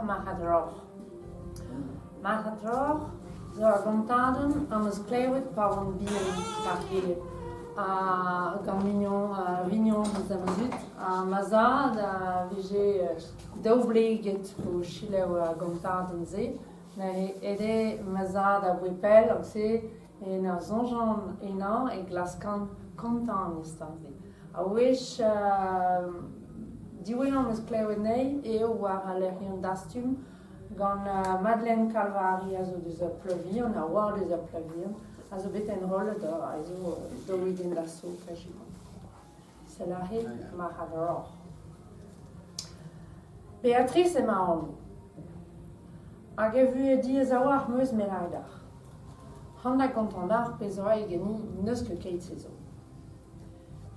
Marc'had Roc'h. Marc'had Roc'h zo ur gontadenn am eus klevet pa oan bihan d'ar gêr ha gant mignon vignonez da ma zud ha ma zad a vije daoubleget o selaou ar gontadenn-se. Neuze aet eo ma zad aboe pell se en ur soñjan ennañ e glaskan kontañ an istor-se. A-wech diwezhañ am eus klevet anezhi eo war al lec'hienn Dastum gant Madeleine Calvari a zo deus ur pleuvihan, a oa deus ur pleuvihan, a zo bet enrollet a zo 40 da so kajimant. Sell aze marc'had roc'h. Beatrice emañ anv. Hag e vuhez diaes a-walc'h 'm eus me lâr deoc'h. C'hoant da gontañ deoc'h pezh 'oa ganin n'eus ket keit-se zo.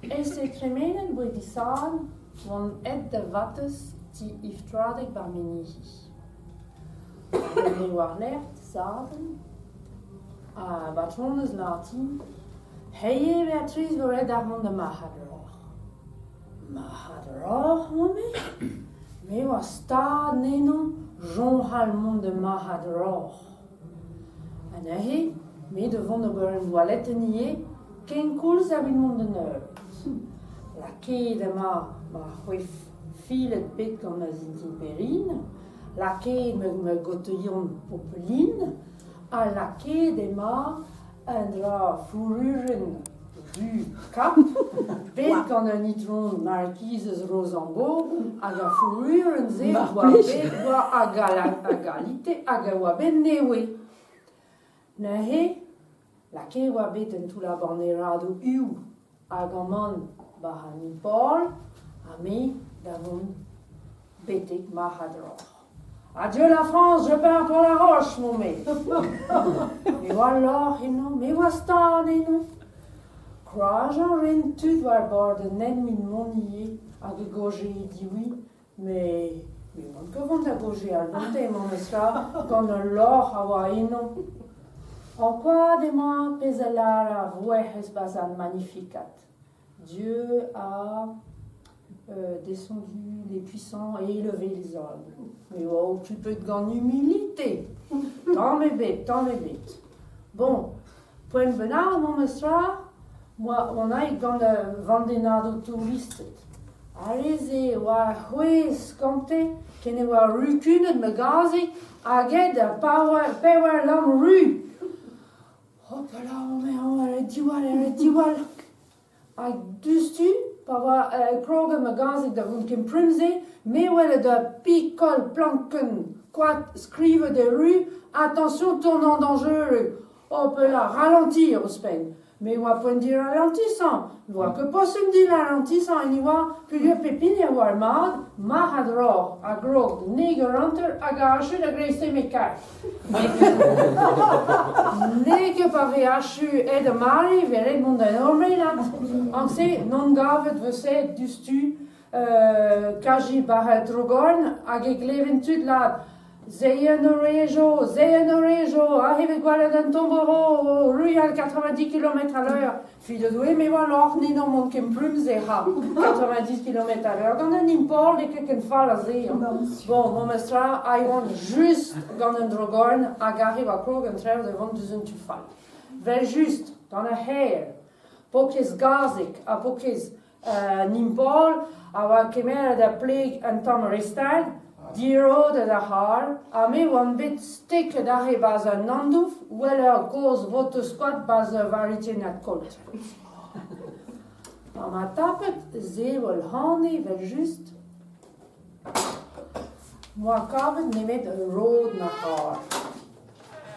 Aes eo tremenet 'voe disadorn oan aet da vatezh ti Yves Troadeg 'bar Minihi. Ar bloaz war-lerc'h, disadorn, ha batronez Martine, Heie Beatrice 'vo ret deoc'h mont da marc'had Roc'h. Marc'had Roc'h, 'oan-me? Me 'oa stad eno soñjal mont da marc'had Roc'h. Ha neuze, me da vont ober un doalettenn ivez, kenkoulz evit mont d'an eured. Lakaet emañ ma c'hoef filet bet gant ma zintin Perrine, lakaet ma gotoion popeline, ha lakaet emañ un dra fourrujenn du kap bet gant un itron markizez Rosambo hag ar fourrujenn-se oa bet oa a galite hag a oa bet nevez. Neuze, lakaet oa bet un toullad baneradoù uv hag amann war an Nepal ha me da vont betek marc'had Roc'h. Adieu la France, je pars pour la Roche, mon me. Me oa lorc'h eno, me oa stad eno. Kroajañ a rin tud war bord an hent 'vit mont ivez hag e gaozeet divi, met me oan ket vont da gaozeal gante memestra gant al lorc'h a oa eno. Ankouaat emañ pezh a lâr ar Werc'hez 'barzh ar Magnificat. Dieu a descendu les puissants et élevé les hommes. Me oa occupet gant humilité. Tamm ebet, tamm ebet. Bon, poent bennak memestra, oa on aet gant vandennadoù touristed. Ar re-se oa c'hwezh gante ken e oa rukunet ma gazeg hag aet da pevar lamm ru. Hopala, ret diwall, ret diwall. Hag diouzhtu, pa oa kroget ma gazeg da vont ken prim-se, me 'welet ur pikol plankenn koad skrivet e ru Attention tournant dangereux. Hopala, ralentir ouzhpenn. Me oa poent diralantisañ, ne oa ket posubl diralantisañ en oa peogwir pep hini a oa mat, marc'had roc'h a grog neg ur hanter hag a achu da greisteiz kaer. N'eo ket pa vez achu aet ar mare e vez ret mont da ormelat. Anse n'on gavet 'vese diouzhtu kaji 'ba Trogorn hag e gleven tud lâret Zeien orejo, zeien orejo, aze 'vez gwelet un tomboro o ruilhal 90 kilomètres à l'heure. Fidedoue me 'oa lorc'h n'eo mont ken prim-se ha 90 kilomètres à l'heure gant un import n'eo ket ken fall ha se. Bon, memestra, I oan just gant un drogorn hag arri 'oa krog an traoù da vont deus un tu fall. Vel-just, gant ar c'hêr, pokez gazeg ha pokez Nimpol a oa kemeret ar pleg un tamm re-stag, dirodet ar c'hal, ha me oan bet steket aze 'barzh un andouf 'wel ur gozh votoskoad 'barzh ur varitennad kolt. Pa 'ma tapet sevel 'c'hane evel-just, 'moa kavet nemet ur rod ma c'har.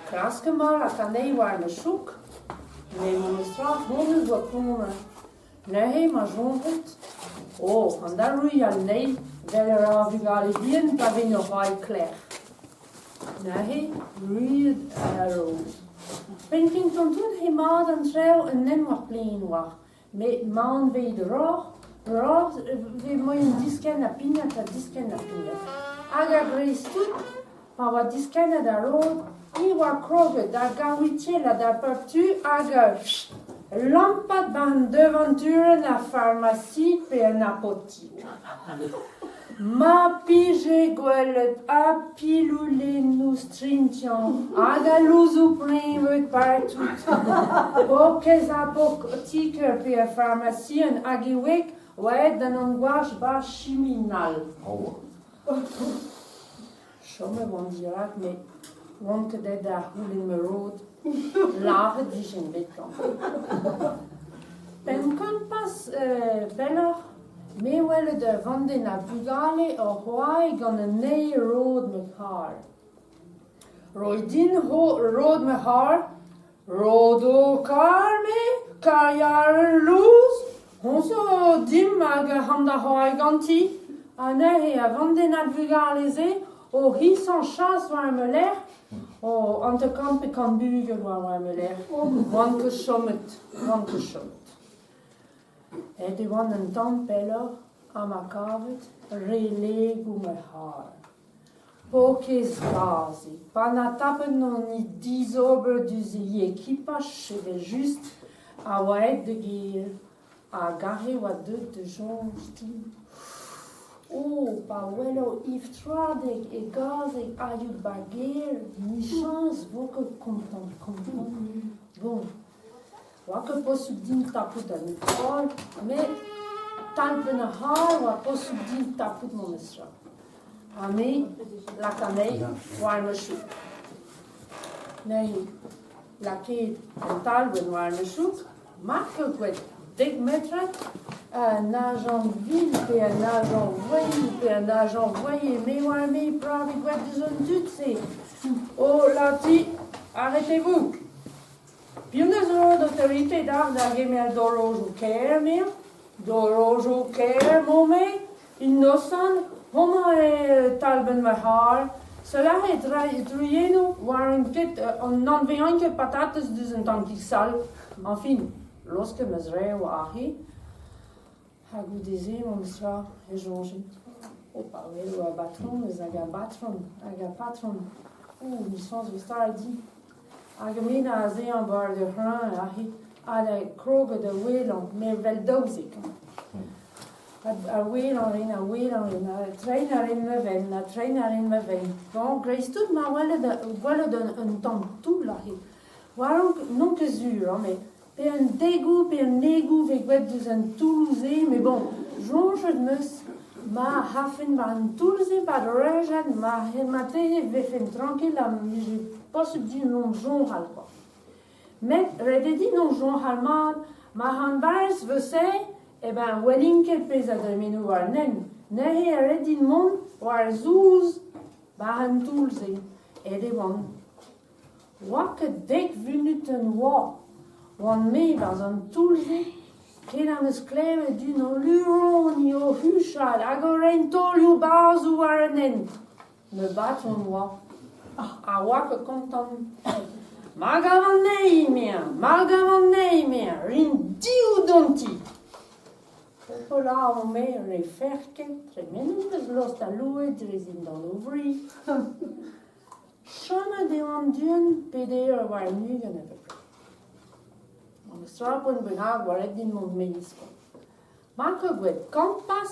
Klask emañ lakaat anezhi war ma chouk, met memestra honnezh 'oa pounner. Neuze emañ soñjet oh an daouruilh anezhi 'vel a ra ar vugale vihan pa vez o c'hoari klec'h. Neuze ruilhet a-raok. Penn-kentañ-tout eo mat an traoù un hent war plaen war met ma anveit roc'h, roc'h 'vez moaien diskenn ha pignat ha diskenn ha pignat. Hag a-greiz-tout pa oa diskennet ar rod, hi oa kroget da gaouitiellat a bep tu hag lampat 'ba an devanturenn ar farmasi pe an apotik. Ma pije gwelet ha piloulennoù strintiañ hag al louzoù preñvet partout. Paourkaezh apotiker pe ar farmasian hag e wreg oa aet d'an angoach 'ba chiminal. Chomet oan dirak met oan ket aet da c'houlenn ma rod. Lâret 'vijen bet gantañ. Pemp pas pelloc'h, me welet ur vandenn a vugale oc'h c'hoari gant an eil rod ma c'harr. Roit din ho rod ma c'harr. Rod ho karr-me, karr al louz, hoñ zo dimp hag ac'hann da c'hoari ganti. Ha neuze a vandennad vugale-se o hisañ chas war ma lerc'h, o 50 pe 100 bugel oa war ma lerc'h. Oan ket chomet, oan ket chomet. Aet e oan un tamm pelloc'h ha ma kavet relegoù ma c'harr. Paourkaezh kazi, pa na tapet hon dizober diouzh e ekipaj evel-just a oa aet da gêr hag aze oa deuet da soñj din oh pa welo Yves Troadeg e gazeg ariout 'ba gêr 'michañs 'vo ket kontant kontant. Bon, 'oa ket posupl din tapout an all met talbenn ar c'harr 'oa posupl din tapout memestra. Ha me lak anezhi war ma chouk. Neuze lakaet an talbenn war ma chouk, mar ket gwet dek metrad, un ajañ vil pe un ajañ voyou pe un ajañ voyer, me oar me pravit gwet deus an dud-se. Oh lati, arrêtez-vous! Piv 'neus roet otorite deoc'h da gemer dorojoù kêr, me? Dorojoù kêr, 'mo-me? Innocent, homañ eo talbenn ma c'harr. Seul aze druilhennoù 'oarent ket an anvezañ ket patatez deus un tamm kig-sall. Añfin, laosket ma zrev aze. Ha goude-se memestra e soñjen, opa, eo ar batronez hag ar batron hag ar patron. Oh, 'michañs 'vo start din. Hag me da azezañ war ur c'hreñv aze ha da krogañ da ouelañ, me 'vel 12. A ouelañ a rin, a ouelañ a rin, ha treiñ a rin ma fenn, ha treiñ a rin ma fenn. Bon, dreist-tout ma welet gwelet un tamm toull aze. War-raok n'on ket sur hañ, met pe un degoù pe un negoù 'vez gwraet deus an toull-se, met bon, soñjet 'm eus ma c'havfen war an toull-se 'pad ur eurvad marteze e vefen trankil ha 'mije posupl din mont soñjal kwa. Met ret eo din mont soñjal mat, ma ran 'barzh 'vel-se eh ben 'welin ket pezh a dremeno war an hent. Neuze eo ret din mont war zouz war an toull-se. Aet e oan. 'Oa ket dek vunutenn 'oa 'oan-me 'barzh an toull-se ken am eus klevet unan luroniñ o huchal hag o reiñ taolioù bazhoù war an hent. Ma batron 'oa. Ha 'oa ket kontant. Ma gavan anezhi, emezañ, ma gavan anezhi, emezañ, 'rin div ganti. Hola on-me ne fer ket tremenet eus lost al louet dre zindan o bri. Chomet eo an duenn peder eur warn-ugent a-bep. An estrapoent bennak 'oa ret din mont maez kwa. Ma ket gwraet kant pas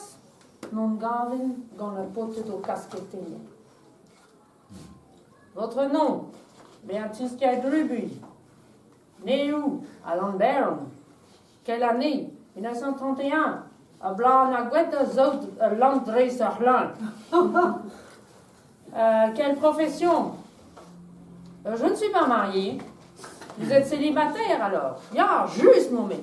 n'on gaven gant ar paotred o kasketenniñ. Votre nom, Béatrice Kerdrubuilh. Né où? À Lanbaeron. Quelle année? 1931. A bloaz na gwraet da saout ul lamm dreist ar c'hlañv. Quelle profession? Je ne suis pas marié. Vous êtes célibataire alors? Ya, just 'mo-me.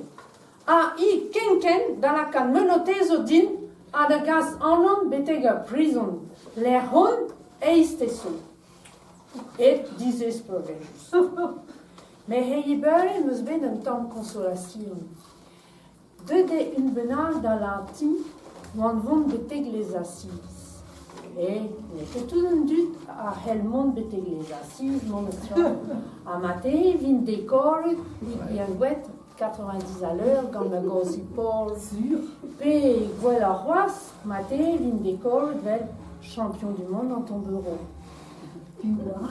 Ha hi kenkent da lakaat menotezoù din ha da gas ac'hanon betek ar prizon lec'h on eizhtez zo. Hep dizesper evel-just. Met hiziv beure 'm eus bet un tamm koñsolasion. Deuet eo un bennak da lâr din 'oan 'vont betek les Assises. Eh, n'eo ket tout an dud a c'hell mont betek les Assises memestra. Ha marteze e vin dekoret evit bezañ gwraet 90 à l'heure gant ma gozhig Paul. Sur. Pe gwelloc'h c'hoazh, marteze e vin dekoret 'vel champion du monde en tombereau. Piv 'oar?